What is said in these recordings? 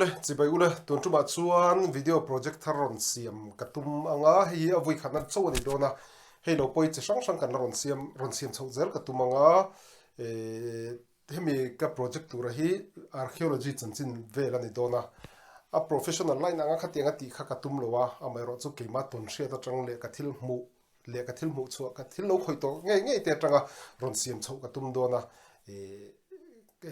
Awle, chibai ule, tun tumah chuan video project thar rawn siam ka tum ang a, hei hi a vui khatna chauh a ni dawn a, hei lo pawi chi hrang hrang kan la rawn siam rawn siam chhoh zel ka tum ang a, eh hemi ka project tura hi archaeology chanchin vel a ni dawn a, a professional line anga khatiang a tih kha ka tum lo a, amaherawh chu keimah tawn hriat atang leh ka thil hmuh leh ka thil hmuh chhuah ka thil lo khawih tawh ngei ngei te atanga rawn siam chhoh ka tum dawn a, ih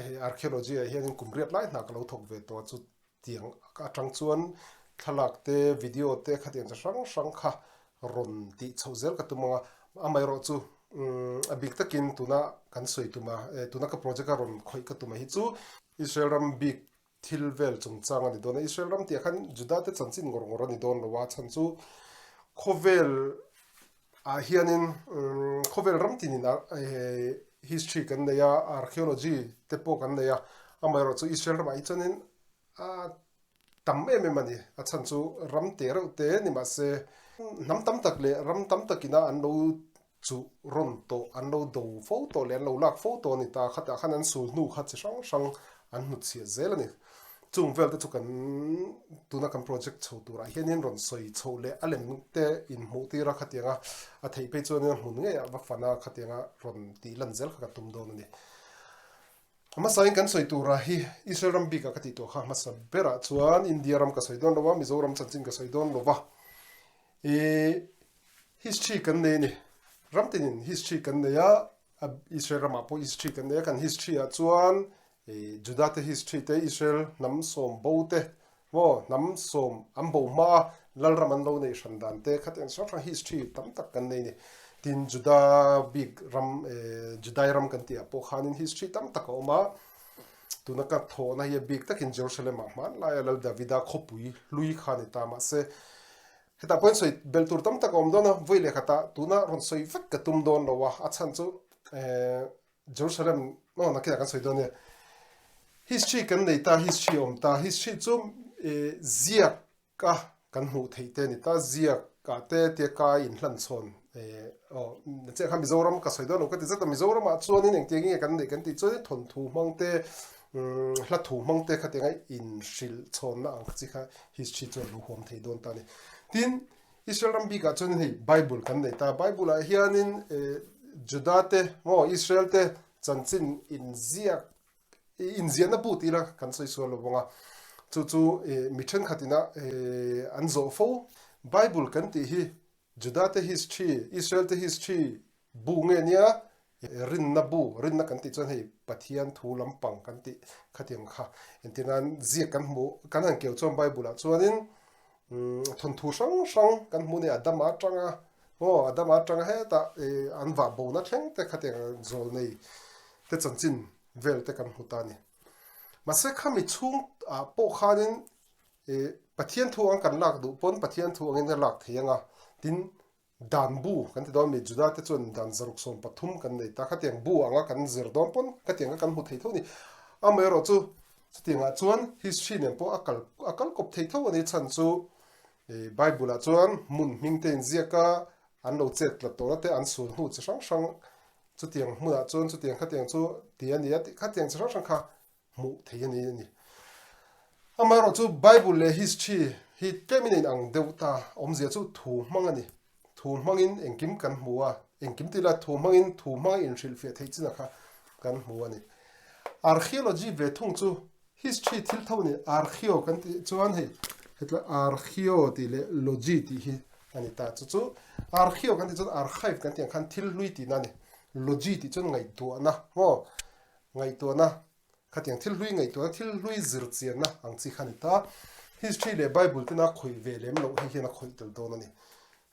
hei archaeology ah hianin kum riat lai hna ka lo thawk ve tawh a chu tiang atang chuan thlalak te video te khatiang chi hrang hrang kha rawn tih chhoh zel ka tum ang a, amaherawh chu umm a bik takin tuna kan sawi tum a tuna ka project a rawn khawih ka tum a hi chu Israel ram bik thil vel chungchang a ni dawn a, Israel ram tih ah khan Juda te chanchin ngawr ngawr a ni dawn lo a, chhan chu khawvel ah hianin khawvel ram tinin history kan nei a, archaeology te pawh kan nei a, amaherawh chu Israel ramah hi chuanin a tam em em a ni, a chhan chu ram te reuh te ni mahse hnam tam tak leh ram tam takina an lo Chu rawn tawh an lo do fo tawh leh an lo lak fo tawh a ni ta, khatah khan an sul hnu kha chi hrang hrang an hnutchhiah zel a ni. Chung vel te chu kan tuna kan project chho turah hianin rawn sawi chhoh leh a lem te inhmuh tir a khatianga a theih phei chuanin a hmun ngeiah va fan a khatianga rawn tih lan zel kha ka tum dawn a ni. Hmasain kan sawi turah hi Israel ram bikah ka tih tawh kha hmasa berah chuan India ram ka sawi dawn lo a, Mizoram chanchin ka sawi dawn lo va. Ih History kan nei a ni. Ram tinin history kan nei a, Israel ramah pawh history kan nei a, kan history ah chuan ih Juda te history te, Israel hnam sawm bo te maw hnam sawm an bo hma a Lalram an lo neih hran dan te khatiang hrang hrang history tam tak kan nei a ni. Tin Juda bik ram eh Judai ram kan tih ah pawh khanin history tam tak a awm a, tuna ka thawhna hi a bik takin Jerusalem ah hmanlaia Lal Davida khawpui hlui kha a ni ta mahse Hetah pawhin sawi belh tur tam tak a awm dawn a, vawi leh khatah tuna rawn sawi vek ka tum dawn lo a, a chhan chu Jerusalem aw nakinah kan sawi dawn nia. History kan nei ta, history a awm ta, history chu ziak a kan hmuh theih te a ni ta, ziak ah te tia kai inhlan chhawn aw chiah kha Mizoram ka sawi dawn lo ka ti zat a, Mizoramah chuanin engtiang nge kan neih kan tih chuanin thawnthu hmang te hla thu hmang te khatianga inhrilh chhawnna ang chi kha history chuan lo huam thei dawn ta a ni. Tin, Israel ram bikah chuanin hei Bible kan nei ta. Bible ah hianin Juda te maw Israel te chanchin inziak inziahna bu tih ila kan sawi sual lo bawk a. Chu chu mi thenkhat ina an zawh fo. Bible kan tih hi Juda te history, Israel te history bu nge nia rinna bu, rinna kan tih chuan hei Pathian thu lampang kan tih khatiang kha entir nan ziak kan hmu, kan han keu chuan Bible ah chuanin thawnthu hrang hrang kan hmu nia Adama atanga aw Adama atanga hetah an vah bona thleng te khatiang zawl nei te chanchin vel te kan hmu ta a ni. Mahse khami chhung ah pawh khanin Ih, Pathian thu ang kan lak duh pawn Pathian thu angin a lak thei ang a, tin dan bu kan ti dawn mi Juda te chuan dan 63 kan nei ta, khatiang bu anga kan zir dawn pawn khatiang kha kan hmu thei tho a ni. Amaherawh chu chutiangah chuan history nen pawh a kal a kal kawp thei tho a ni chhan chu ih Bible ah chuan hmun hming te inziak a, an lo chet tlat tawhna te an sul hnu chi hrang hrang chutiang hmunah chuan chutiang khatiang chu ti a ni a tih khatiang chi hrang hrang kha hmuh thei a ni a ni. Amaherawh chu Bible leh history hi tlemin a inang deuh ta, awmzia chu thu hmang a ni. Thu hmangin engkim kan hmu a, engkim tih la thu hmangin thu hmanga inhrilhfiah theih chinah kha kan hmu a ni. Archaeology ve thung chu history thil tho a ni, archeo kan tih chuan hei hetlai archeo tih leh logy tih hi a ni ta. Chu chu archeo kan tih chuan archive kan tih ang khan thil hlui tihna a ni, logy tih chuan ngaihtuahna maw Ngaihtuahna, Khatiang thil hlui ngaihtuahna, thil hlui zirchianna ang chi kha a ni ta. History leh Bible tena khawih ve lem loh hei hian a khawih tel dawn a ni.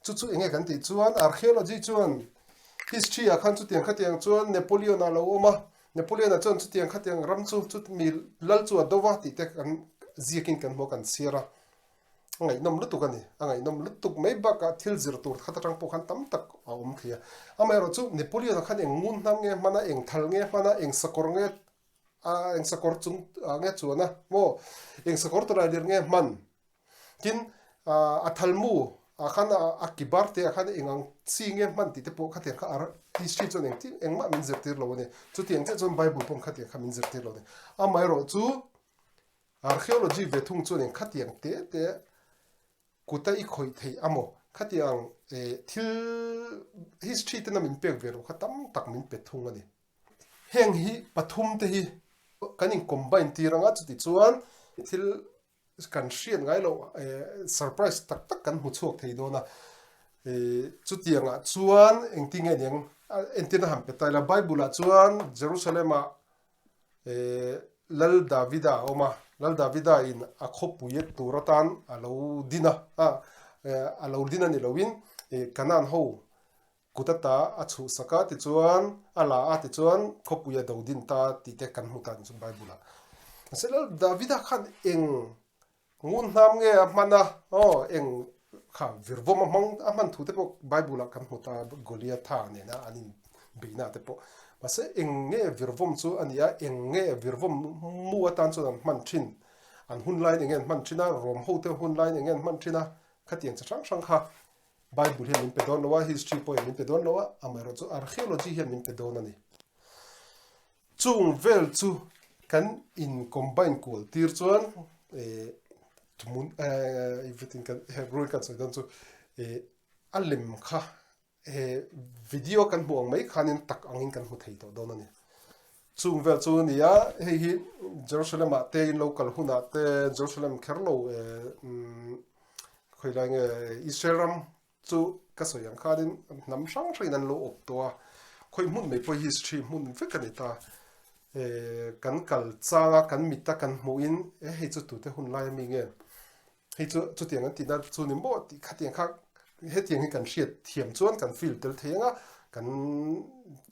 Chu chu enge kan tih chuan Archaeology chuan History ah khan chutiang khatiang chuan Napoleon a lo awm a, Napoleon ah chuan chutiang khatiang ram chu chutmi lal chu a do va tih te kan ziakin kan hmu a kan chhiar a. A ngaihnawm lutuk a ni. A ngaihnawm lutuk mai bakah thil zir tur khat atang pawh khan tam tak a awm thei a. Amaherawh chu Napoleon-a khan eng ngun hnam nge hman a, eng thal nge hman a, eng sakawr nge a eng sakawr chung nge chuan a maw eng sakawr tawlai lir nge hman. Tin a thal mu ah khan a ki bar te ah khan eng ang chi nge hman tih te pawh khatiang kha a history chuan engtin engmah min zirtir lo a ni. Chutiang chiah chuan Bible pawh khatiang kha min zirtir lo a ni. Amaherawh chu. Archaeology ve thung chuanin khatiang te te kuta i khawih theih a maw? Khatiang thil history tena min pek ve loh kha tam tak min pe thung a ni. Heng hi pathum te hi kan in combine tir anga chuti chuan thil kan hriat ngai loh surprise tak tak kan hmu chhuak thei dawn a. Chutiang ah chuan engtin nge niang entirna han pe ta ila Bible ah chuan Jerusalem ah Lal Davida a awm a, Lal Davida in a khawpui tur atan a lo din a, a lo din a ni loin Canaan ho kut ata a chhuhsak a tichuan a la a tichuan khawpui a do din ta tih te kan hmu ta chu Bible ah. Mahse Lal Davida khan eng Ngun hnam nge a hman a, aw eng kha virvawm a hmang a hman thu te pawh Bible ah kan hmu ta Goliatha nena an in beihna te pawh. Mahse eng nge virvawm chu a ni a, eng nge virvawm mu atan chuan an hman thin, an hun laiin eng nge an hman thin a, Rom ho te hun laiin eng nge an hman thin a, khatiang chi hrang hrang kha Bible hian min pe dawn lo a, history pawhin min pe dawn lo a, amaherawhchu archaeology hian min pe dawn a ni. Chung vel chu kan in combine kual tir chuan thumun everything kan Hebrew in kan sawi dawn chu a lem kha he video kan hmuh ang mai khanin tak angin kan hmu thei tawh dawn a ni. Chung vel chu a ni a, hei hi Jerusalem ah te in lo kal hunah te Jerusalem kher lo khawilai nge Israel ram Chu ka sawi ang khanin hnam hrang hrangin an lo awp tawh a, khawi hmun mai pawh history hmun vek a ni ta. Kan kal chang a, kan mit a kan hmuhin e hei chu tute hun lai ami nge, hei chu chutiang an tihna chu ni maw tih khatiang kha hetiang hi kan hriat thiam chuan kan feel tel thei ang a, kan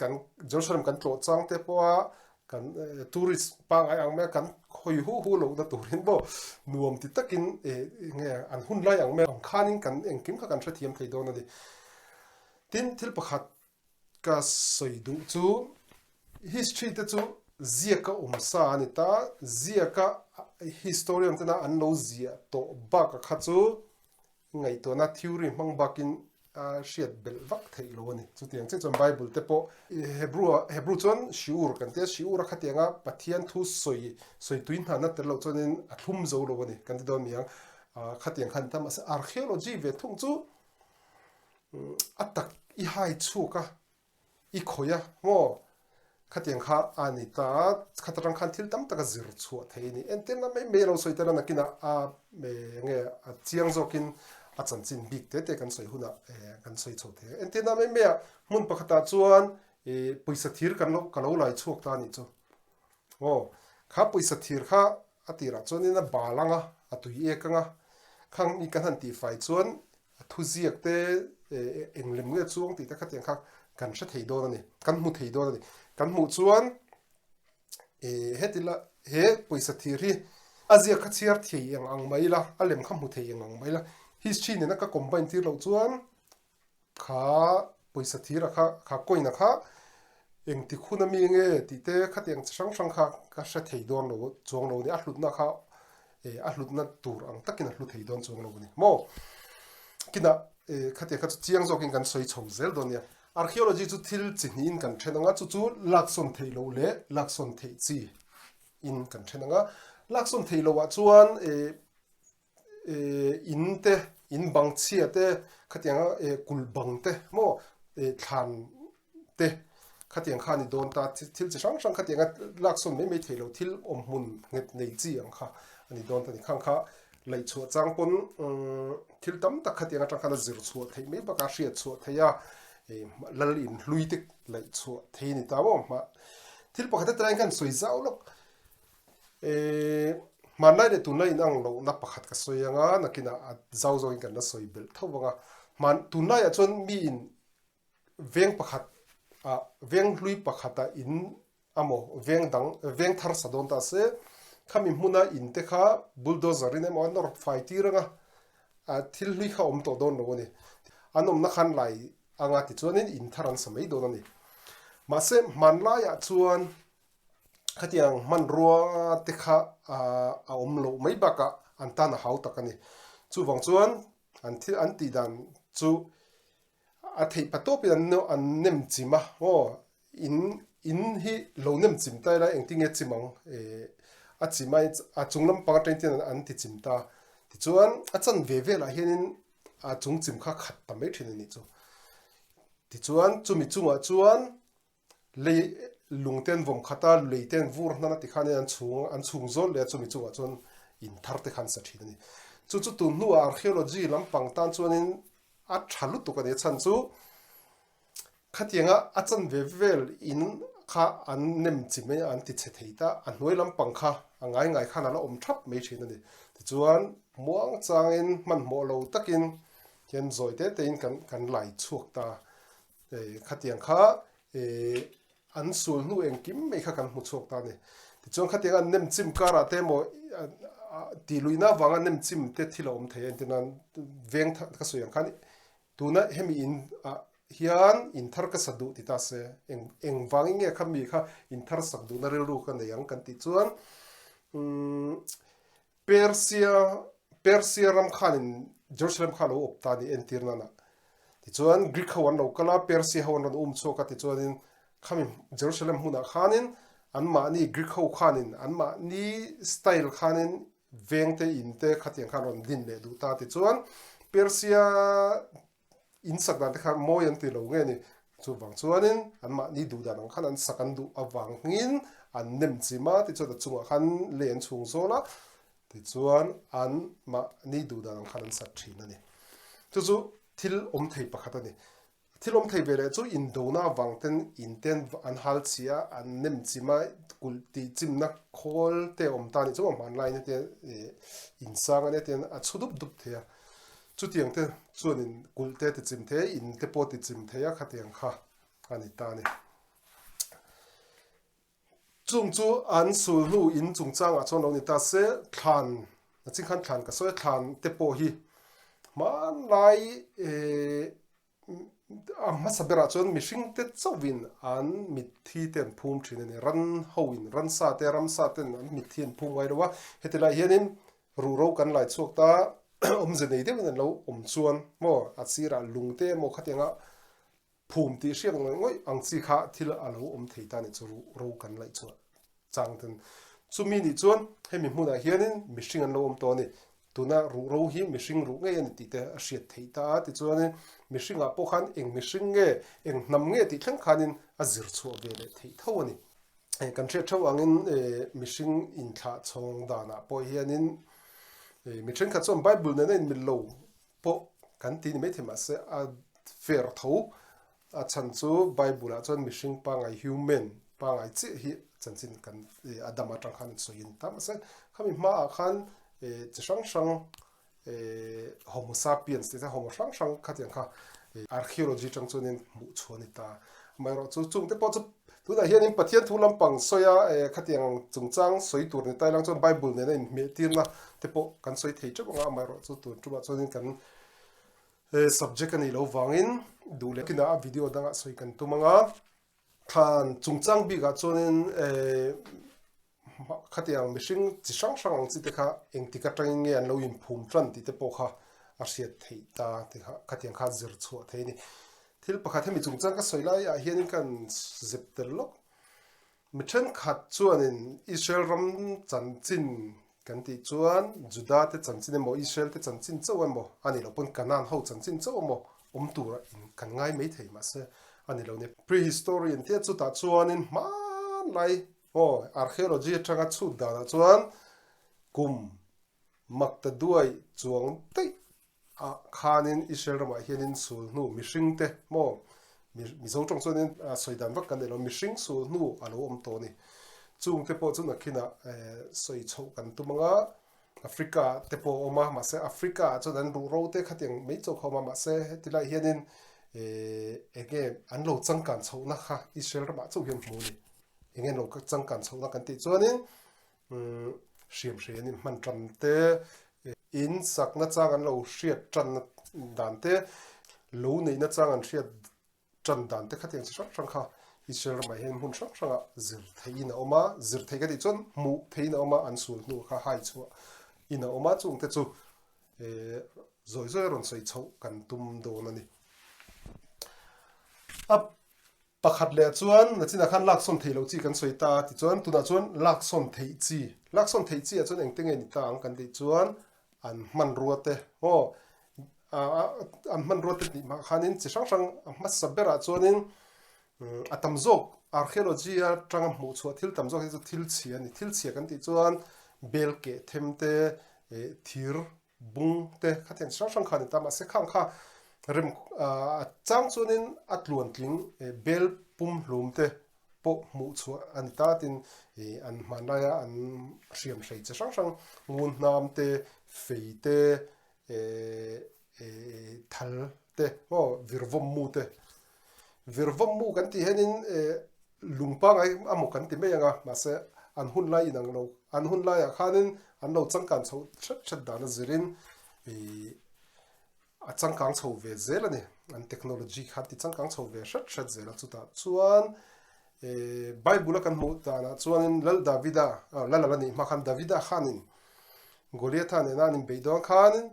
kan Jerusalem kan tlawh chang te pawha Kan tourist pangngai ang mai a, kan hawi hu hu lohna turin pawh nuam ti takin nge an hun lai ang mai ang khanin kan engkim kha kan hrethiam thei dawn a ni. Tin, thil pakhat ka sawi duh chu history te chu ziaka awm sa a ni ta, ziaka historian tena an lo ziah tawh baka kha chu Ngaihtuahna theory hmang bakin a hriat belh vak theih lo a ni. Chutiang chiah chuan Bible te pawh Hebrew ah Hebrew chuan Shiur kan ti a, Shiur a khatianga Pathian thu sawi sawi tui hnana tel loh chuanin a thlum zo lo a ni kan ti dawn mi ang. Khatiang khan ta mahse archaeology ve thung chu a tak i hai chhuak a, I khawih a maw? Khatiang kha a ni ta a, khat atang khan thil tam tak a zir chhuah thei a ni. Entirna mai mai a lo sawi tel a, nakinah a enge a chiang zawkin a chanchin bik te te kan sawi hunah kan sawi chho thei a. Entirna mai mai ah hmun pakhatah chuan pawisa thir kan lo ka lo lai chhuak ta a nih chu. Aw, kha pawisa thir kha a tirah chuanin a bal ang a, a tui ek ang a, khang mi kan han tihfai chuan A thuziak te eng lem nge chuang tih te khatiang kha kan hre thei dawn a ni, kan hmu thei dawn a ni. Kan hmuh chuan heti la he pawisa thir hi a ziak kha chhiar thei eng ang mai ila, a lem kha hmu thei eng ang mai ila, history nena ka combine tir loh chuan Kha pawisa thira kha, kha coin-a kha engtik hun ami nge tih te khatiang chi hrang hrang kha ka hre thei dawn lo chuang lo a ni. A hlutna kha eh a hlutna tur ang takin a hlu thei dawn chuang lo a ni maw? Kinah eh khatiang kha chu chiang zawkin kan sawi chho zel dawn nia. Archaeology chu thil chi hnihin kan then ang a, chu chu laksawn theih loh leh laksawn theih chi in kan then ang a. Laksawn theih loh ah chuan eh in te, in bang chhia te, khatianga kulh bang te maw thlan te khatiang kha a ni dawn ta, thil chi hrang hrang khatianga laksawn mai mai theih loh thil awm hmun nghet nei chi ang kha a ni dawn ta ni. Khang kha laih chhuah chang pawn thil tam tak khatiang atang khan a zir chhuah theih mai bakah a hriat chhuah theih a, lal in hlui te laih chhuah thei a ni ta maw. Thil pakhat heti laiin khan sawi zau lawk. Hmanlai leh tunlai inang lohna pakhat ka sawi ang a, nakinah a zau zawkin kan la sawi belh tho vang a. Hman tunlaiah chuan miin veng pakhat ah veng hlui pakhatah in amaw veng dang veng thar sa dawn ta se, khami hmuna in te kha bulldozer in emaw a nawr fai tir ang a, a thil hlui kha awm tawh dawn lo a ni. An awmna khan lai anga tichuanin in thar an sa mai dawn a ni. Mahse hmanlaiah chuan Khatiang hmanrua te kha a awm loh mai bakah an tan a hau tak a ni. Chuvang chuan an thil an tih dan chu a theih pa tawpin an an nem chim a, aw in in hi lo nem chim ta ila engtin nge chim ang? A chim a, a chung lampang atangin ten an ti chim ta. Tichuan a chanve velah hianin a chung chim kha khat ta mai thin a nih chu. Tichuan chumi chungah chuan lei lung te an vawm khat a, lei te an vur hnan a tikhanin an chhung an chhung zawl leh a chumi chungah chuan in thar te kha an sa thin a ni. Chu chu tun hnuah archaeology lampang tan chuanin a tha lutuk a ni a chhan chu Khatianga a chanve vel in kha an nem chi mai a, an ti chhe thei ta, a hnuai lampang kha a ngai ngai khan a la awm thap mai thin a ni. Tichuan, muang changin hmanhmawh lo takin hian zawi te tein kan kan lai chhuak ta. Khatiang kha an sul hnu engkim mai kha kan hmu chhuak ta a ni. Tichuan khatianga an nem chim karah te emaw tih luihna avanga nem chim te thil a awm thei a, engtin veng ka sawi ang khan Tuna hemi in ah hian in thar ka sa duh ti ta se, eng eng vangin nge kha mi kha in thar sak duhna rilru ka nei ang kan tih chuan umm Persia Persia ram khanin Jerusalem kha a lo awp ta a ni entir nana. Tichuan Greek ho an lo kal a, Persia ho an rawn um chhuak a tichuanin khami Jerusalem hmunah khanin anmahni Greek ho khanin anmahni style khanin Veng te in te khatiang khan rawn din leh duh ta tichuan Persia in sak dan te kha mawi an ti lo nge ni. Chuvang chuanin anmahni duh dan ang khan an sak an duh avangin an nem chim a tichuan a chungah khan lei an chhung zawl a tichuan anmahni duh dan ang khan an sak thin a ni. Chu chu thil awm thei pakhat a ni. Thil awm thei ve leh chu indona avang ten in ten an hal chhia a, an nem chim a, kulh tih chimna khawl te awm ta nih chu a hmanlaiin hetiang ih insang a nia tiang a chhu dup dup thei a. Chutiang te chuanin kulh te ti chim thei a, in te pawh ti chim thei a khatiang kha a ni ta a ni. Chung chu an sul hnu in chungchangah chuan lo ni ta se, thlan, a ching khan thlan ka sawi a, thlan te pawh hi hmanlai eh a hmasa berah chuan mihring te chauhin an mitthi te an phum thin a ni. Ran hoin, ransa te, ramsa ten an mitthi an phum ngai lo a, heti lai hianin ruhro kan lai chhuak ta awmze nei deuhin an lo awm chuan maw a sirah lung te emaw khatianga Phum tih hriat ngawih ngawih ang chi kha thil a lo awm thei ta nih chu ro kan laih chhuah chang ten. Chumi nih chuan hemi hmunah hianin mihring an lo awm tawh a ni. Tuna ruh ro hi mihring ruh ngei a ni tih te a hriat theih ta a. Tichuanin mihringah pawh khan eng mihring nge, eng hnam nge tih thleng khanin a zir chhuah ve leh theih tho a ni. Kan hriat theuh angin mihring inthlah chhawng danah pawh hianin mi thenkhat chuan Bible nena inmil lo pawh kan ti ni maithei mahse a fer tho a chhan chu Bible ah chuan mihring pangai human pangai chiah hi chanchin kan a dam atang khan an sawi a ni ta mahse khami hmaah khan chi hrang hrang homo sapiens tih te homo hrang hrang khatiang kha archaeology atang chuanin hmuh chhuah a ni ta amaherawhchu chungte pawh chu Tunah hianin Pathian thu lampang sawi a, eh, khatiang chungchang sawi tur ni tai lang chuan Bible nena inhmehtirna te pawh kan sawi thei teuh ang a, amaherawh chu tun tumah chuanin kan eh, subject a nih loh vangin duh leh kinah a video dangah sawi kan tum ang a. Thlan chungchang bikah chuanin eh, Khatiang mihring chi hrang hrang ang chi te kha engtik atangin nge an lo inphum tan tih te pawh kha a hriat theih ta ti kha khatiang kha zir chhuah thei a ni. Thil pakhat hemi chungchang ka sawi laiah hianin ka han zep tel lawk. Mi thenkhat chuanin Israel ram chanchin kan tih chuan Juda te chanchin emaw Israel te chanchin chauh emaw a nih loh pawn Canaan ho chanchin chauh emaw awm tura in kan ngai mai thei mahse a ni lo ni. Prehistorian te chutah chuanin hmanlai Aw, archaeology atanga chhut danah chuan kum makta duai chuang daih ah khanin Israel ramah hianin sul hnu mihring te maw Mizo tawng chuanin sawi dan vak kan nei lo, mihring sul hnu a lo awm tawh a ni. Chung te pawh chu nakhinah sawi chhoh kan tum ang a, Africa ah te pawh a awm a, mahse Africa ah chuan an ruhro te khatiang mai chauh kha a awm a, mahse heti lai hianin eng nge an lo changkan chhohna kha Israel ramah chauh hian hmu a ni. Eng eng lo changkan chhohna kan tih chuanin hriam hriam in hman tan te, in sakna chang an lo hriat tan dan te, lo neihna chang an hriat tan dan te khatiang chi hrang hrang kha Israel ramah hian hmun hrang hrangah zir theihin a awm a, zir thei ka tih chuan hmuh theihin a awm a, an sul hnu kha hai chhuah in a awm a, chung te chu zawi zawi a rawn sawi chhoh kan tum dawn a ni. A. Pakhat leh chuan nachinah khan laksawn theih loh chi kan sawi ta a tichuan tunah chuan laksawn theih chi, laksawn theih chi ah chuan engte nge ni ta ang kan tih chuan an hmanrua te aw an hmanrua te tih hmah khanin chi hrang hrang a hmasa berah chuanin a tam zawk archaeology atanga hmuh chhuah thil tam zawk hi chu thil chhia a ni. Thil chhia kan tih chuan bel keh them te thir bung te khatiang chi hrang hrang kha a ni ta mahse khang kha rem a chang chuanin a tluan tling bel pum hlum te pawh hmuh chhuah a ni ta tin ih an hmanlaia an hriam hrei chi hrang hrang ngun hnam te fei te eh eh thal te maw virvawm mu te virvawm mu kan tih hianin eh lung pangai a maw kan ti mai ang a mahse an hun lai inang lo an hun laiah khanin an lo changkan chho hret hret dan a zirin ih a changkang chho ve zel a ni an technology kha ti changkang chho ve hret hret zel a chutah chuan eh bible a kan hmuh danah chuanin Lal Davida Lal ala nih hma khan Davida khanin Goliatha nena an inbeih dawn khanin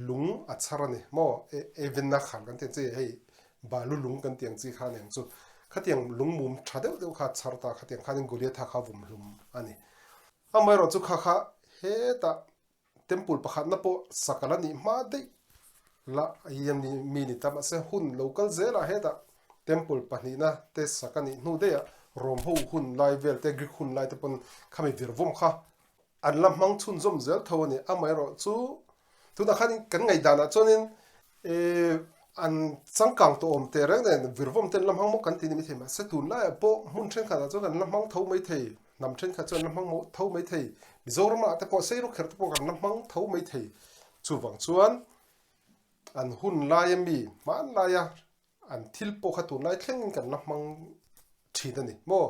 lung a chhar a ni maw Evenna khar kan tih ang chi hei balu lung kan tih ang chi kha a ni ang chu khatiang lung mum tha deuh deuh kha a chhar ta khatiang khanin Goliatha kha vawm hlum a ni amaherawh chu kha kha hetah temple pakhatna pawh sak ala nih hma daih la hi mi ni ta mahse hun lo kal zelah hetah temple pahnihna te sak a nih hnu daih ah Rom ho hun lai vel te Greek hun lai te pawn khami virvawm kha an la hmang chhunzawm zel tho a ni. Amaherawh chu tunah khan kan ngaihdanah chuanin eh an changkang tawh awm teh reng nen virvawm te an la hmang maw kan ti ni maithei mahse tunlaiah pawh hmun thenkhatah chuan an la hmang tho maithei hnam thenkhat chuan an la hmang maw tho maithei Mizoramah te pawh Seirukher te pawh kan la hmang tho maithei chuvang chuan an hun laia mi hmanlaia An thil pawh kha tunlai thlengin kan la hmang thin a ni maw?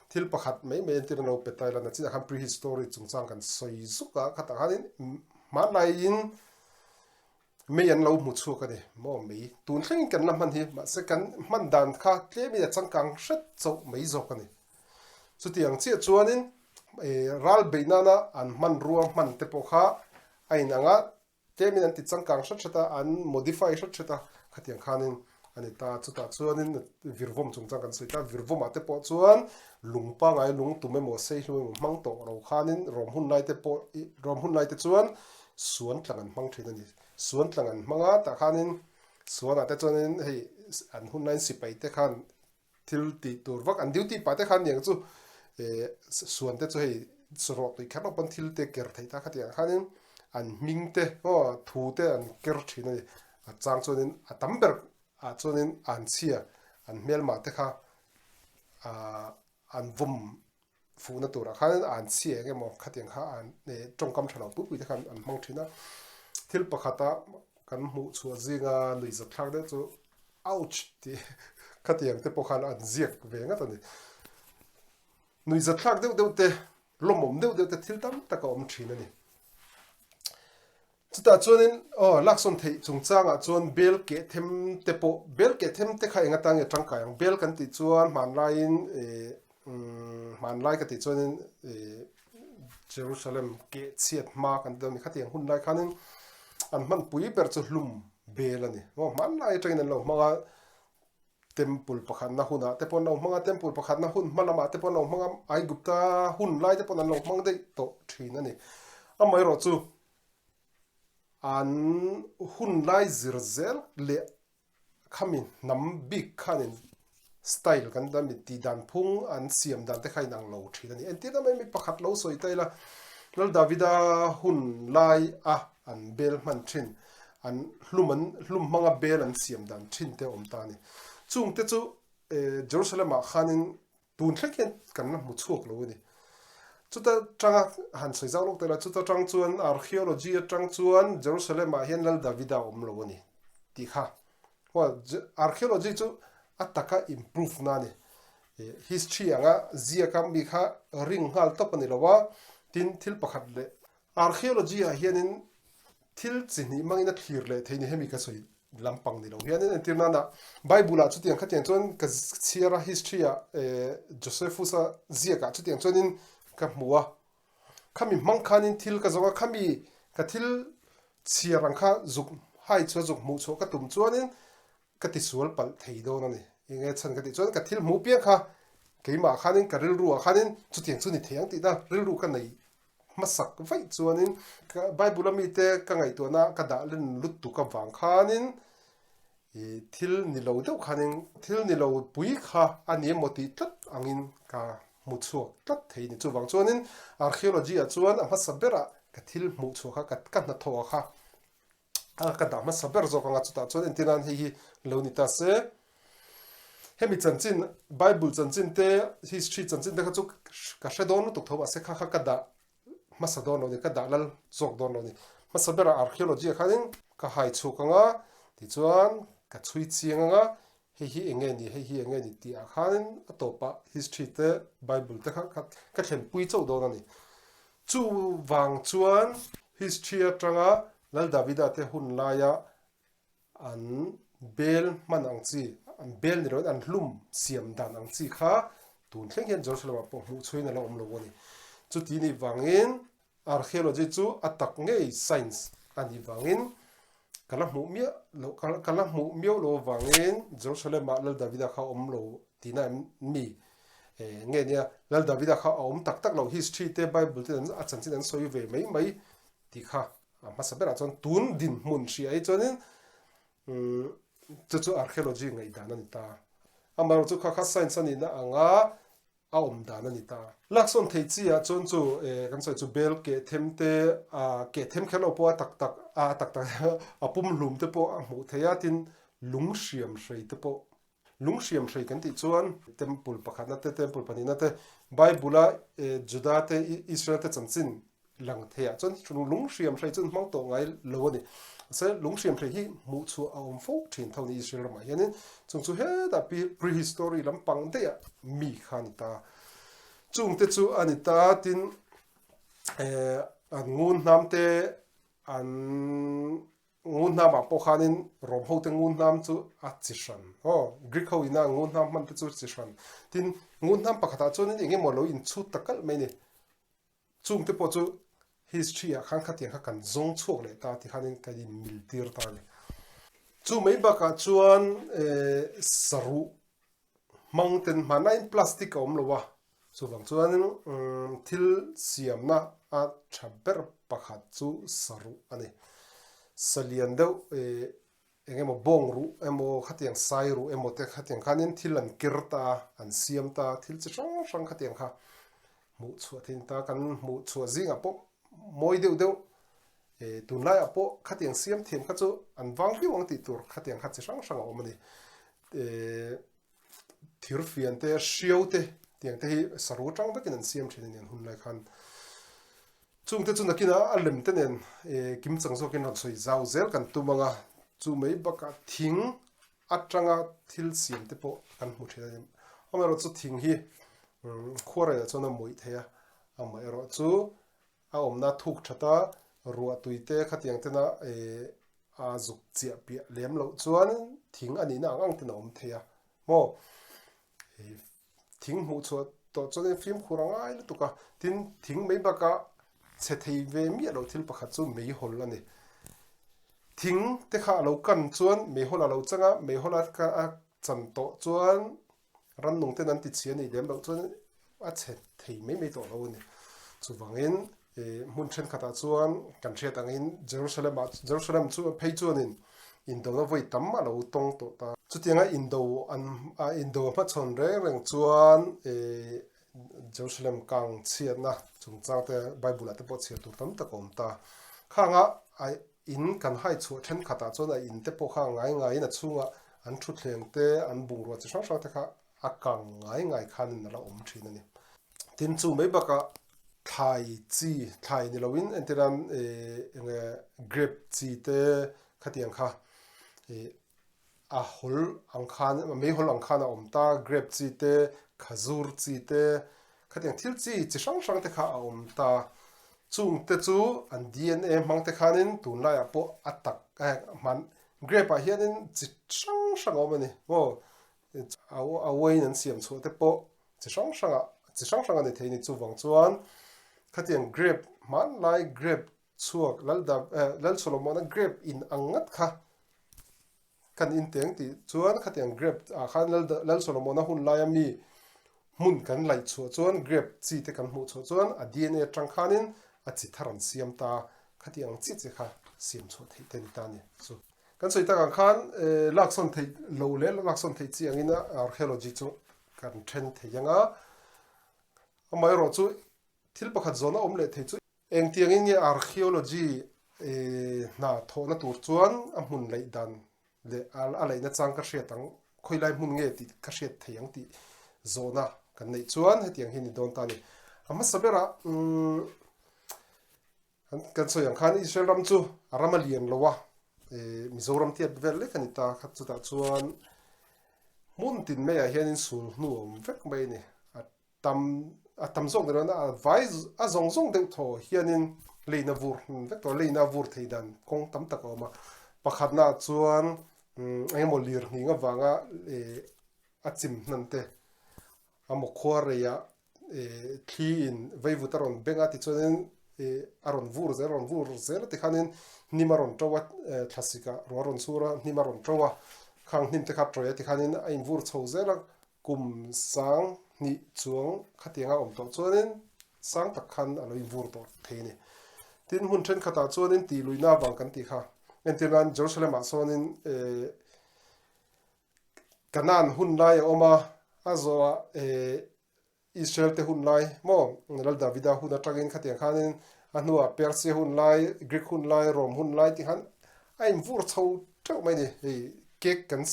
Thil pakhat mai mai entir an lo pe ta ila nachinah khan prehistory chungchang kan sawi zuk a, khatah khanin hmanlaiin mei an lo hmu chhuak a ni maw? Mei tun thlengin kan la hman hi mahse kan hman dan kha tlemin a changkang hret chauh mai zawk a ni. Chutiang chiah chuanin ral beih nana an hmanrua hman te pawh kha a inang a, Tlemin an ti changkang hret hret a, an modify hret hret a, khatiang khanin a ni ta. Chutah chuanin virvawm chungchang kan sawi ta, virvawmah te pawh chuan lung pangai lung tum emaw sei hlum emaw hmang tawh ro khanin rawm hun lai te pawh rawm hun lai te chuan suan tlang an hmang thin a ni. Suan tlang an hmang a, tah khanin suanah te chuanin hei an hun laiin sipai te khan Thil tih tur vak an duty pah te khan niang chu eh suan te chu hei rawh tui kher loh pawn thil te ker theih ta khatiang khanin an hming te aw thu te an ker thin a ni a chang chuanin a tam ber ah chuanin an chhia an hmelmah te kha ah an vawm Fuhna turah khan an chhia eng emaw khatiang kha an tawngkam tha lo pui pui te khan an hmang thin a. Thil pakhata kan hmuh chhuah zinga nuihzat thlak deuh chu ouch tih khatiang te pawh khan an ziak ve ngat a ni. Nuihzat thlak deuh deuh te, lawmawm deuh deuh te thil tam tak a awm thin a ni. Chutah chuanin aw laksawn theih chungchangah chuan bel keh them te pawh bel keh them te kha eng atan nge tangkai ang bel kan tih chuan hmanlaiin ih hmanlai ka tih chuanin ih Jerusalem keh chhiat hma kan ti dawn a ni khatiang hun lai khanin an hmanpui ber chu hlum bel a ni maw hmanlai atangin an lo hmang a Temple pakhatna hunah te pawh an lo hmang a temple pakhatna hun hma lamah te pawh an lo hmang a Aigupta hun lai te pawh an lo hmang daih tawh thin a ni amaherawh chu An hun lai zir zel leh khami hnam bik khanin style kan la mi tih dan phung an siam dan te kha inang lo thin a ni. Entirna mai mi pakhat lo sawi ta ila Lal Davida hun lai a an bel hman thin an hlum an hlum hmanga bel an siam dan thin te a awm ta a ni. Chung te chu Jerusalem ah khanin Tun thleng hian kan la hmu chhuak lo a ni. Chuta tanga han sawi zau lawk tel a, chuta tang chuan archaeology atang chuan Jerusalem ah hian Lal Davida a awm lo a ni tih kha. Well, archaeology chu a taka improve na a ni. History anga ziaka mi kha ring nghal tawp a ni lo a, tin thil pakhat leh archaeology ah hianin thil chi hnih hmangin a thlir leh thei ni hemi ka sawi lampang ni lo hianin entir nana Bible ah chutiang khatiang chuan ka chhiar a history ah eh Josephus a ziak ah chutiang chuanin ka hmu a khami hmang khanin thil ka zawng a khami ka thil chhiar ang kha zuk hai chhuah zuk hmuh chhuah ka tum chuanin ka tisual palh thei dawn a ni. Enge chhan ka tih chuan ka thil hmuh piang kha keimah khanin ka rilru ah khanin chutiang chu ni thei ang tihna rilru ka nei hmasak vaih chuanin ka Bible a mite ka ngaihtuahna ka dah len lutuk avang khanin ih thil ni lo deuh khanin thil ni lo pui kha a ni emaw tih tlat angin ka hmu chhuak tlat thei a ni. Chuvang chuanin archaeology ah chuan a hmasa berah ka thil hmuh chhuah kha ka hnathawh ah kha a ka dah hmasa ber zawk anga chutah chuan entir nan hei hi lo ni ta se hemi chanchin bible chanchin te history chanchin te kha chu ka hre dawn lutuk tho mahse kha kha ka dah hmasa dawn lo ni ka dah lal zawk dawn lo ni hmasa berah archaeology ah khanin ka hai chhuk anga tichuan ka chhui chiang anga hei hi eng nge ni hei hi eng nge ni tih ah khanin a tawpah history te bible te kha ka thlenpui chauh dawn a ni. Chuvang chuan history atanga Lal Davida te hun laia an bel hman ang chi, an bel ni loin an hlum siam dan ang chi kha tun thleng hian Jerusalem ah pawh hmuh chhuiin a la awm lo a ni. Chuti nih vangin archaeology chu a tak ngei science a nih vangin ka la hmuh miah loh, ka la hmuh miau lo avangin Jerusalem ah Lal Davida kha a awm lo tihna em ni? Nge nia Lal Davida kha a awm tak tak lo history te Bible te a chanchin an sawi ve mai mai tih kha a hmasa berah chuan tun dinhmun hria hi chuanin chu chu archaeology ngaihdan a ni ta. Amaherawhchu kha kha science a nihna anga a awm dan a ni ta. Laksawn thei chi ah chuan chu kan sawi chu bel keh them te keh them kher lo pawh a tak tak a tak tak a pumhlum te pawh a hmuh theih a tin lung hriam hrei te pawh Lung hriam hrei kan tih chuan Temple pakhatna te, Temple pahnihna te, Bible-a Juda te, Israel te chanchin lang theiah chuan lung hriam hrei chu an hmang tawh ngai lo a ni. Mahse, lung hriam hrei hi hmuh chhuah a awm fo thin tho ni Israel ramah hianin chung chu hetah prehistory lampang daihah mi kha a ni ta. Chungte chu a ni ta tin an ngun hnam te an Ngun hnamah pawh khanin Rom hote ngun hnam chu a chi hran. Aw, Greek ho ina ngun hnam hman te chu chi hran. Tin, ngun hnam pakhatah chuanin eng emaw lo inchhut ta kalh mai ni. Chungte pawh chu history ah khan khatiang kha kan zawng chhuak leh ta ti khanin kan inmil tir ta a ni. Chu mai bakah chuan saruh hmang ten hmanlaiin plastic a awm lo a, Chuvang chuanin thil siamna a tha ber pakhat chu saruh a ni. Sa lian deuh eng emaw bawng ruh emaw khatiang sai ruh emaw te khatiang khanin thil an ker ta a, an siam ta a, thil chi hrang hrang khatiang kha hmuh chhuah theih a ni ta. Kan hmuh chhuah zingah pawh mawi deuh deuh tunlaiah pawh khatiang siam thiam kha chu an vang viau ang tih tur khatiang kha chi hrang hrang a awm a ni. Thirfian te, hriau te tiang te hi saru atang vekin an siam thin a ni an hun lai khan. Chung te chu nakinah a lem te nen kim chang zawkin rawn sawi zau zel kan tum ang a, chu mai bakah thing atanga thil siam te pawh kan hmu thin a ni. Amaherawhchu thing hi khuaraiah chuan a mawih thei a, amaherawhchu A awmna thuk that a, ruah tui te khatiang tena a zuk chiah piah lem loh chuan thing a nihna ang ang ten a awm thei a maw? Thing hmuh chhuah tawh chuan fimkhur a ngai lutuk a, tin thing mai bakah chhe thei ve miah loh thil pakhat chu meihawl a ni. Thing te kha a lo kan chuan meihawl a lo chang a, meihawl a chan tawh chuan Rannung ten an ti chhi a nih lem loh chuan a chhe thei mai mai tawh lo a ni. Chuvangin hmun thenkhatah chuan kan hriat angin Jerusalem ah Jerusalem chu phei chuanin indona vawi tam a lo tawng tawh ta. Chutianga indo an indo a hmachhawn reng reng chuan Jerusalem kang chhiatna chungchang te Bible ah te pawh chhiar tur tam tak a awm ta. Khanga In kan hai chhuah thenkhatah chuan a in te pawh kha ngai ngaiin a chhungah an thutthleng te, an bungrua chi hrang hrang te kha a kang ngai ngai khanin a la awm thin a ni. Tin chu mai bakah thlai chi, thlai ni loin entirnan eng nge grape chi te khatiang kha ih a hawl ang khan meihawl ang khan a awm ta, grape chi te, khazur chi te, khatiang thil chi chi hrang hrang te kha a awm ta. Chung te chu an DNA hmang te khanin tunlaiah pawh a tak hman grape ah hianin chi hrang hrang a awm a ni maw a wine an siam chhuah te pawh chi hrang hrang ah chi hrang hrang a ni thei a ni chuvang chuan khatiang grape hmanlai grape chhuak Lal Solomon-a grape in ang ngat kha. Kan inteng tih chuan khatiang grape ah khan Lal Solomona hun laia mi hmun kan laih chhuah chuan grape chi te kan hmuh chhuah chuan a DNA atang khanin a chi thar an siam ta khatiang ang chiah chiah kha siam chhuah theih te a ni ta a ni. Chu kan sawi tak ang khan laksawn theih lo leh laksawn theih chi angin archaeology chu kan then thei ang a, amaherawhchu chu thil pakhat zawhna awm leh thei chu Engtiangin nge archaeology hna thawhna tur chuan a hmun laih dan leh a laihna chang ka hriat ang, khawilai hmun nge tih ka hriat thei ang tih zawhna kan neih chuan hetiang hi ni dawn ta a ni. A hmasa berah kan sawi ang khan Israel ram chu a ram a lian lo a, Mizoram tiat vel lek a ni ta kha chutah chuan hmun tin maiah hianin sul hnu a awm vek mai a ni. Tam a tam zawk ni lo na a vai a zawng zawng deuh thaw hianin leina vur vek tawh leina vur thei dan kawng tam tak a awm a pakhatna ah chuan eng emaw lir nghing avanga eh a chim hnan te a maw khua reiah eh thli in vaivut a rawn beng a tichuanin eh a rawn vur zel a rawn vur zel a tikhanin hnim a rawn to a thlasik ah ruah a rawn chhur a hnim a rawn to a khang hnim te kha a tawih a tikhanin a invur chho zel a. Kum sang hnih chuang khatianga awm tawh chuanin sang tak khan a lo invur tawh thei a ni. Tin, hmun thenkhatah chuanin tih luihna avang kan tih kha. Entir nan Jerusalem-ah sawnin eh Canaan hun lai a awm a, a zawhah eh Israel te hun lai maw Lal Davida hun atangin khatiang khanin a hnuah Persia hun lai, Greek hun lai, Rome hun lai tih khan a invur chho teuh mai a ni. Hei cake kan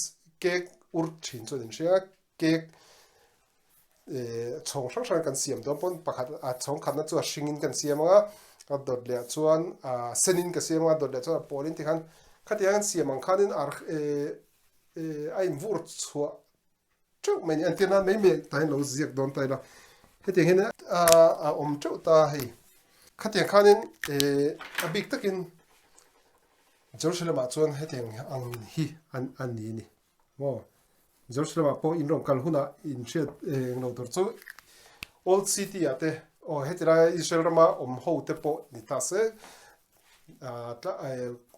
cake ur thin chuan in hria cake eh chhawng hrang hrang kan siam dawn pawn pakhat a chhawng khatna chu a hringin kan siam ang a a dawt leh ah chuan a senin ka siam ang a dawt leh chuan a pawlin tikhan khatiang an siam ang khanin ar eh eh a invur chhuah teuh mai a ni entir nan mai mai tah hian lo ziak dawn ta ila hetiang hian a awm teuh ta hei khatiang khanin eh a bik takin Jerusalem ah chuan hetiang ang hi an a ni a ni maw Jerusalem ah pawh in rawn kal hunah in hriat eng lo tur chu Old City ah te aw heti laia Israel rama awm ho te pawh ni ta se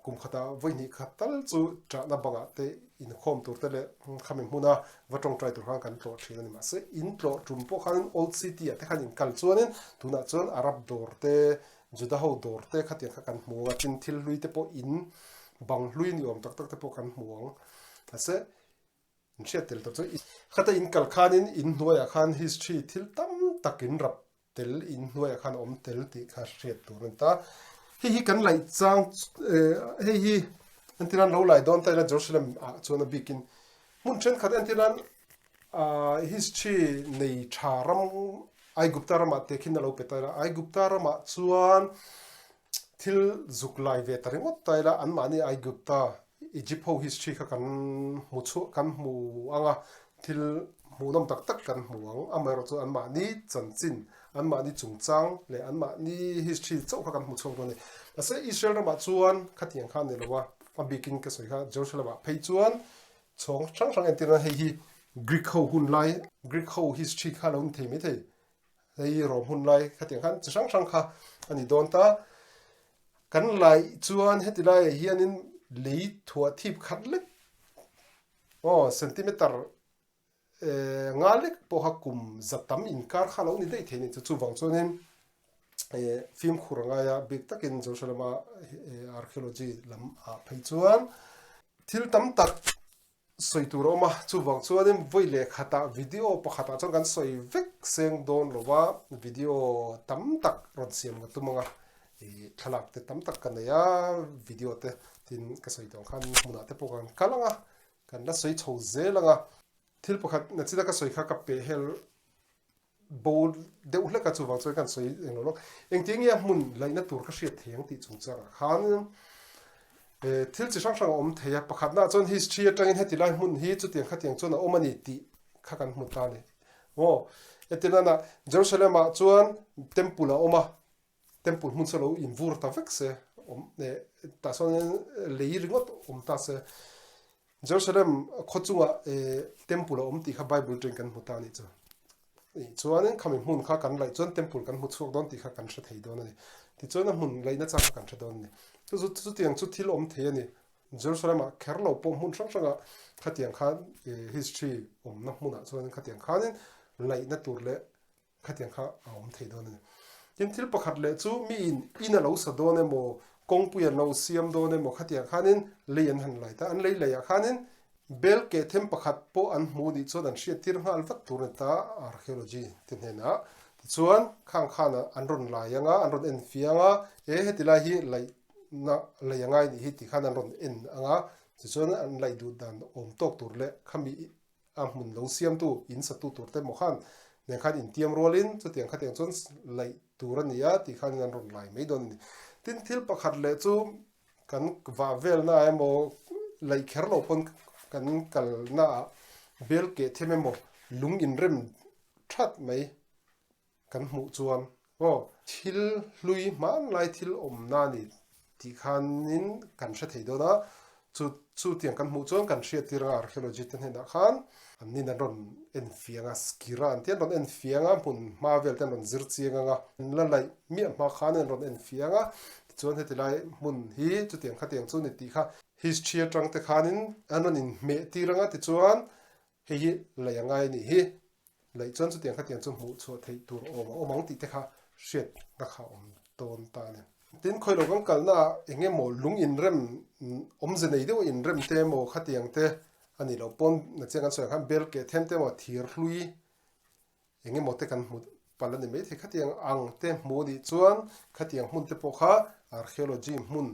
kum khatah vawi hnih khat tal chu ṭahna bangah te inkhawm tur te leh khami hmuna va tawngtai tur khan kan tlawh ṭhin a ni. Mahse, in tlawh ṭum pawh khanin Old City ah te khan in kal chuanin tunah chuan Arab dawr te, Juda ho dawr te khatiang kha kan hmu ang a, tin thil hlui te pawh in bang hlui ni awm tak tak te pawh kan hmu ang. Mahse, in hriat tel tur chu khata in kal khanin in hnuaiah khan history thil tam tak in rap tel in hnuaiah khan a awm tel tih kha hriat tur a ni ta. Hei hi kan laih chang hei hi entir nan lo lai dawn ta ila Jerusalem ah chuan a bikin hmun thenkhat entir nan ah history nei tha ram Aigupta ramah te khin a lo pe ta ila Aigupta ramah chuan thil zuk lai ve ta ringawt ta ila anmahni Aigupta Egypt ho history kha kan hmu chhuah kan hmu ang a, thil hmuhnawm tak tak kan hmu ang. Amaherawhchu anmahni chanchin, anmahni chungchang leh anmahni history chauh kha kan hmu chhuak dawn a ni. Mahse Israel ramah chuan khatiang kha a ni lo a, a bikin ka sawi kha Jerusalem ah phei chuan chhawng hrang hrang entir nan hei hi Greek ho hun lai, Greek ho history kha a lo ni thei maithei. Hei Rome hun lai khatiang khan chi hrang hrang kha a ni dawn ta. Kan laih chuan heti laiah hianin lei thuah thip khat lek aw centimeter eh nga lek pawha kum za tam inkar kha lo ni daih thei a ni chu. Chuvang chuanin eh fimkhur a ngai a, bik takin Jerusalem a archaeology lam ah phei chuan thil tam tak Sawi tur a awm a, chuvang chuanin vawi leh khatah video pakhatah chuan kan sawi vek seng dawn lo va, video tam tak rawn siam ka tum ang a, ih thlalak te tam tak ka nei a, video te tin ka sawi tawh ang khan hmunah te pawh kan kal ang a, kan la sawi chho zel ang a. Thil pakhat nachina ka sawi kha ka peh hel Bo deuh hlek a chuvang chuan kan sawi eng lo lawk. Engtiang nge a hmun laihna tur ka hriat thei ang tih chungchangah khan thil chi hrang hrang a awm thei a. Pakhatnaah chuan history atangin heti lai hmun hi chutiang khatiang chuan a awm a ni tih kha kan hmu ta a ni. Maw? Entirnana Jerusalem-ah chuan temple a awm a, temple hmun chu lo invur ta vek se awm tah chuan lei ringawt awm ta se. Jerusalem khaw chungah temple a awm tih kha Bible atangin kan hmu ta a nih chu. Chuanin khami hmun kha kan laih chuan temple kan hmu chhuak dawn tih kha kan hre thei dawn a ni. Tichuan a hmun laihna chang kha kan hre dawn a ni. Chu chutiang chu thil awm thei a ni. Jerusalem-ah kher lo pawh hmun hrang hrangah khatiang khan history awmna hmunah chuanin khatiang khanin laihna tur leh khatiang kha a awm thei dawn a ni. Tin, thil pakhat leh chu miin in a lo sa dawn emaw, kawngpui an lo siam dawn emaw khatiang khanin lei an han lai ta. An lei leiah khanin bel keh them pakhat pawh an hmu nih chuan an hriattir nghal vat tur a ni ta archaeology te hnenah. Tichuan, khang khan an rawn lai anga, an rawn en fiang a, e heti lai hi laihna lei a ngai nih hi tih khan an rawn en anga, tichuan an laih duh dan awm tawk tur leh khami a hmun lo siamtu, in satu tur te maw khan nen khan intiam rualin chutiang khatiang chuan laih tur a ni a tih khanin an rawn lai mai dawn a ni. Tin, thil pakhat leh chu kan vah velna emaw laih kher lo pawn kan kalnaah bel keh them emaw lung inrem that mai Kan hmuh chuan aw thil hlui hmanlai thil awmna a ni tih khanin kan hre thei dawn a, chu chutiang kan hmuh chuan kan hriattir anga archaeology te hnenah khan an nin an rawn en fiang a, skira an tih an rawn en fiang a, hmun hma vel te an rawn zir chiang anga an la laih miah hma khan an rawn en fiang a, tichuan heti lai hmun hi chutiang khatiang chu ni tih kha history atang te khanin an rawn inhmeh tir anga tichuan Hei hi laih a ngai a nih hi. Laih chuan chutiang khatiang chu hmuh chhuah theih tur awm a awm ang tih te kha hriatna kha a awm dawn ta a ni. Tin, khawi lo kan kalna ah eng emaw lung inrem, awmze nei deuh inrem te emaw khatiang te a nih loh pawn na chiang kan sawi ang khan bel keh them te emaw thir hlui eng emaw te kan hmu palh a ni maithei. Khatiang ang te hmuh a nih chuan khatiang hmun te pawh kha archaeology hmun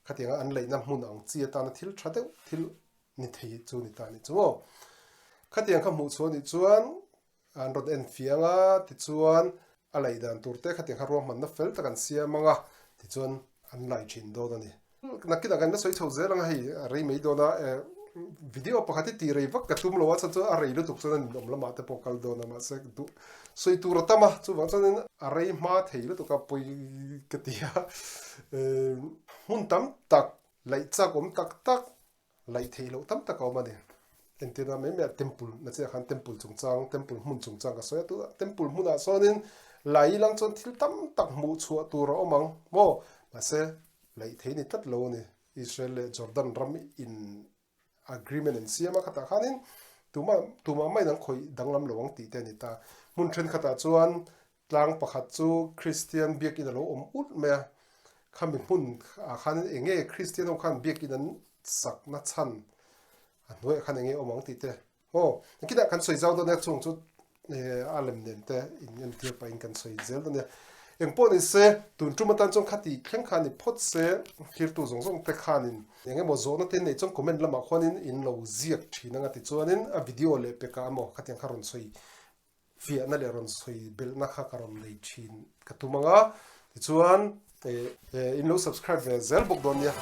khatianga an laihna hmun ang chi atana thil tha deuh thil ni thei chu ni ta ni chu aw. Khatiang kha hmuh chhuah nih chuan an rawn en fiang a, tichuan a laih dan tur te khatiang kha ruahmanna fel tak an siam ang a, tichuan an lai thin dawn a ni. Nakinah kan la sawi chho zel ang a, hei a rei mai dawn a, video pakhat hi tih rei vak ka tum lo a, chhan chu a rei lutuk chuan a ninawm lamah te pawh kal dawn a, mahse duh sawi tur a tam a, chuvang chuanin a rei hma thei lutuk a pawi ka ti a, hmun tam tak laih chak awm tak tak laih theih loh tam tak a awm a ni. Entirna mai mai ah temple na chiah khan temple chungchang temple hmun chungchang ka sawi a tunah temple hmunah sawnin lai ilang chuan thil tam tak hmuh chhuah tur a awm ang maw mahse laih theih ni tlat lo a ni. Israel leh Jordan ram in agreement an siam a khatah khanin tumah tumah maiin an khawih danglam lo ang tih te a ni ta. Hmun thenkhatah chuan Tlang pakhat chu Kristian biakin a lo awm ut mai a, khami hmun ah khan eng nge Kristian ho khan biakin an sakna chhan a hnuaiah khan eng nge awm ang tih te aw engkinah kan sawi zau dawn nia chung chu a lem nen te in entir pahin kan sawi zel dawn nia. Eng pawh ni se tun tum atan chuan khati thleng khan ni phawt se thirtu zawng zawng te khanin eng emaw zawhna te neih chuan comment lamah khuanin in lo ziak thin anga tichuanin a video leh pekah emaw khatiang kha rawn sawi fiahna leh rawn sawi belhna kha ka rawn nei thin ka tum ang a, tichuan in lo subscribe ve zel bawk dawn nia.